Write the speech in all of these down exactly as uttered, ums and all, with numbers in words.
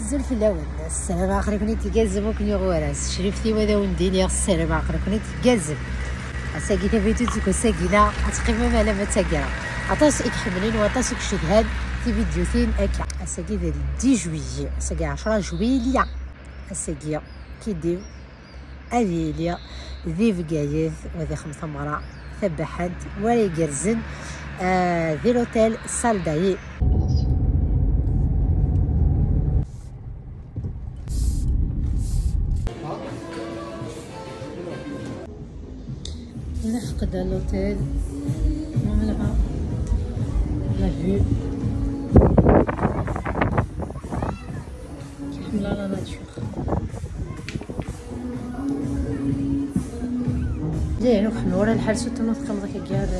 Azul fell-awen. Ssarameɣ aql-iken-id tgerrzem akken yuɣ waraz. Crift-iw ad awen-d-iniɣ ssarameɣ aql-iken-id tgerrzem. Ass-agi tavidyut deg wass-agi-na ad teqqimem alamma d taggara. Aṭas i iḥemmlen u aṭas i icedhan tividyutin akka. Ass-agi d le dix juillet. Ass-agi ɛecra juilya. Ass-agi kidi ad yili di Bgayet, u ad ixdem tameɣra tabaḥant wala igerrzen, ah, di l'hôtel Saldaï. Nefqed l'hôtel. Voilà. La vue. Kif la nature. Zid, ur ḥemmel wara lḥal, surtout ma teqqimeḍ akka gar,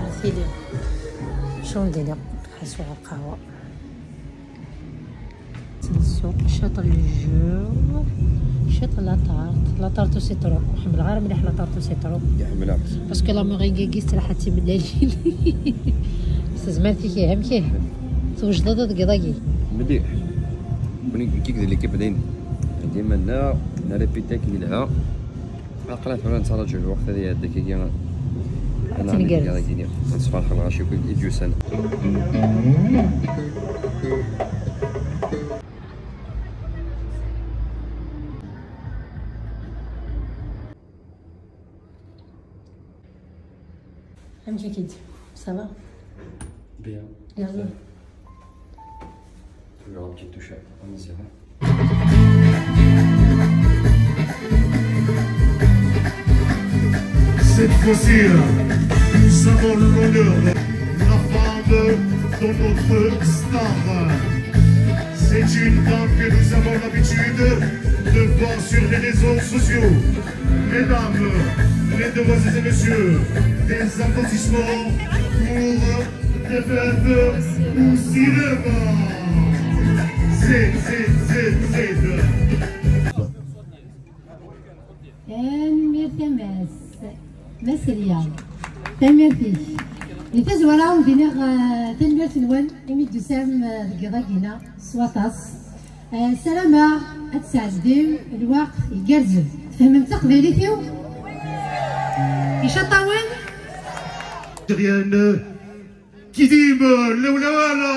ar tili. Acu n dini? Ḥasu ɣer lqahwa. Ttnusu, ciṭ n le jus, ciṭ n la tarte. La tarte au citron. Ur ḥemmleɣ ara mliḥ la tarte au citron. Iḥemmel-aɣ. Parce que la meringue-agi tettlaḥa d timellalin. S tezmert-ik ihi, amek ihi? Twejdeḍ ad tgeḍ agi? Mliḥ. Nekk d l'équipe din. Dima nna, nna répéter akken yelha. Aql-aɣ tura nettraǧu lweqt ad iɛeddi kagi. Ad nɛemmed tgerrez. Ad nɛemmed kagi. Ad nesferḥ lɣaci akk i d-yusan. Amek akka-d? Ça va? Bien. Yalla. Toujours une petite touche à Amazigh. Cette fois-ci, nous avons l'honneur, la femme de notre star. C'est une dame que nous avons l'habitude de voir sur les réseaux sociaux. Mesdames, mesdemoiselles et messieurs, des applaudissements pour F F au cinéma. Zid, zid, zid, zid. Tanemmirt a Mass. Mass Riyad. Tanemmirt-ik. Di tazwara, ad wen-d-iniɣ, eh, tanemmirt-nwen imi d-tusam, eh, deg yiḍ-agi-ina s waṭas. Eh, ssarameɣ ad tesɛeddim lweqt igerrzen. Tfehmem taqbaylit-iw? Icaṭ-awen? Adrienne Kidim, lewlawala!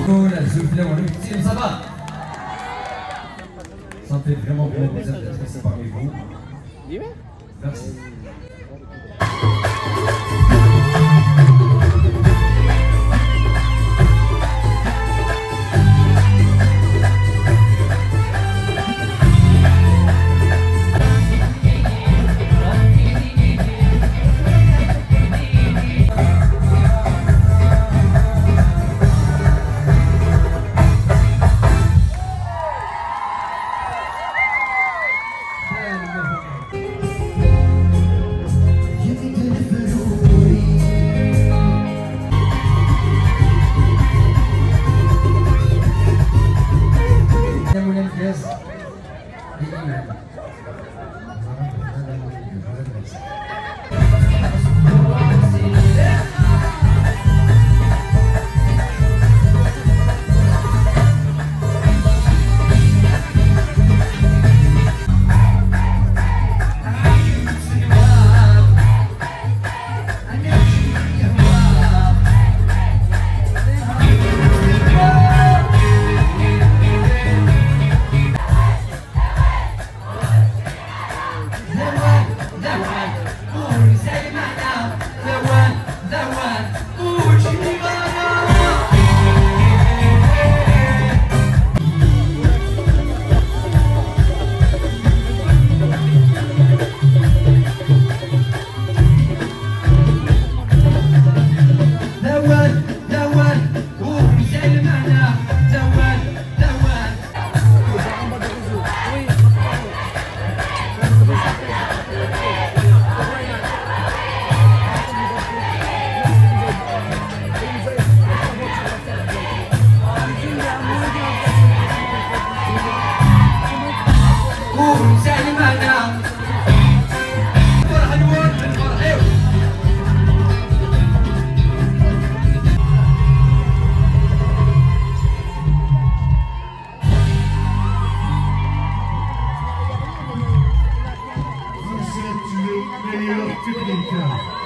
Voilà, je vous fais un petit ça va. Ça me fait vraiment, vraiment plaisir d'être ici parmi vous. Merci. Technique.